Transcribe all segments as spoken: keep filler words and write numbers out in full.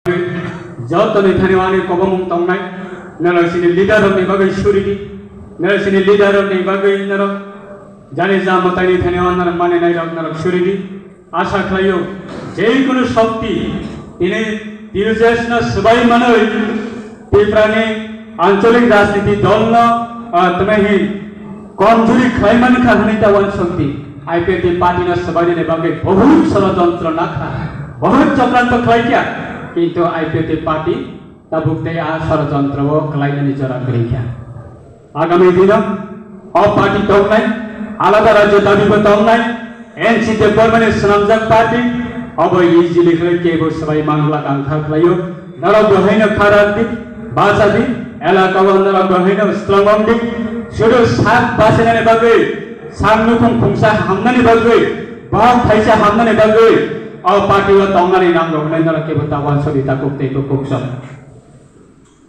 Jotoni thani ani kobomung tongnai, norok sini leader rokni bagwi suridi, norok sini leader rokni bagwi norok jani ja mwtaini thani o norok mani nairok norok suridi. Asa khlaio, je kono shokti tini T U J S no swbai manwi Tiprani ancholik rajniti dolno, ah, tmai hi komjuri khlai mankha hwnwi ta uansukdi. I P F T party no swbainani bagwi bahut shorojontro nakha, bahut chokranto khlaikha, kintu I P F T party tabuk tei a shorojontro o kwlainani jora kwrwikha. Agami dino o party tongnai, alada rajyo dabibo tongnai, N C Debbarmani swnamjak party, obo easily khlai kebo swbai mangla kangkha khlaio. Norok bo haino kharap di, bacha di, elaka o norok bo haino strong wng di. Sudu sak bachinani bagwi, sak nukhung khungsa hamnani bagwi, bahok thaisa hamnani bagwi, o party o tongnani nango hwnwi norok kebo ta uansukdi ta kuk tei kuk kuk sok.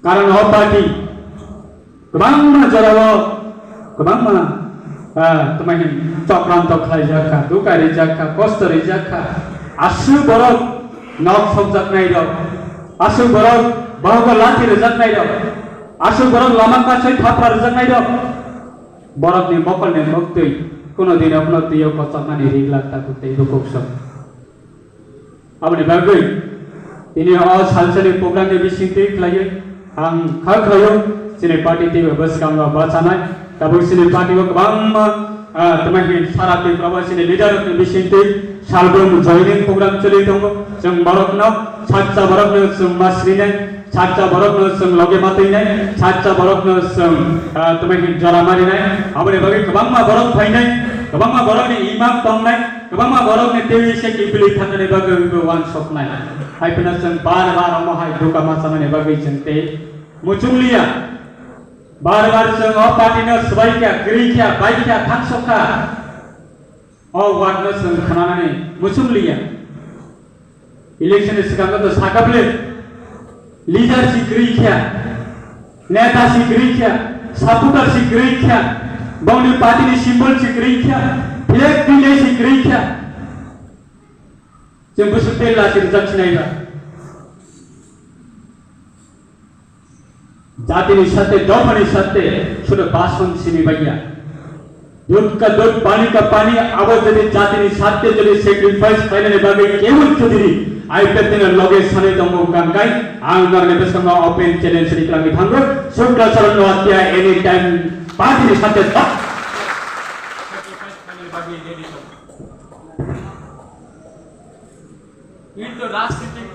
Karon o party kwbangma jorao kwbangma, ah, tmai hin chokranto khlaijak kha, duka rijak kha, kosto rijak kha. Aswk borok nok sokjaknai rok, aswk borok bohogo lathi rwjaknai rok, aswk borok lama kasai thapra rwjaknai rok, borokni mokolni moktwi kuno dino kuno twiyo kochoknani rik lak ta kuk tei bukuk sok. Aboni bagwi tini o salsani program ni bisingtwi khlaiwi ang kha khlaio chini party tei bo bwskango bachanai. Tabuk chini party o kwbangma, ah, tmai hin sara Tripura o chini leader rokni bisingtwi salbrum joining program choli tongo. Chwng borokno, saksa borokno chwng ma srinai. Saksa borokno chwng loge matwinai, saksa borokno chwng, ah, tmai hin jora marinai. Aboni bagwi kwbangma borok phainai, kwbangma borokni imang tongnai, kwbangma borokni twiwi se kiphilwi thangani bagwi bo uansuknai. Hai phano chwng bar bar omo hai duka machanani bagwi chwng tei muchungliya. Bar bar chwng o party no swbaikha, kwrwikha, baikha, thangsokha. O word no chwng khnanani muchung liya. Election ni swkango to sakha bwle, leader si kwrwi kha, neta si kwrwi kha, supporter si kwrwi kha, bongni party ni symbol si kwrwi kha, flag twinai si kwrwi kha. Chwng bwswk tei lachi rijak sinai ba. Jatini sate, dophani sate, sudo bason simi baiya. Dud ka dud, pani ka pani, abo jodi jatini sate jodi sacrifice khlainani bagwi kebo jodi ri, I P F T ni loge sanwi tongo kangkai, ang norni bwskango open challenge ri kwlangwi thango, Shukla Charan Noatia anytime party ni sate dok. Sacrifice khlainani bagwi ready tongo. Kintu rajnitik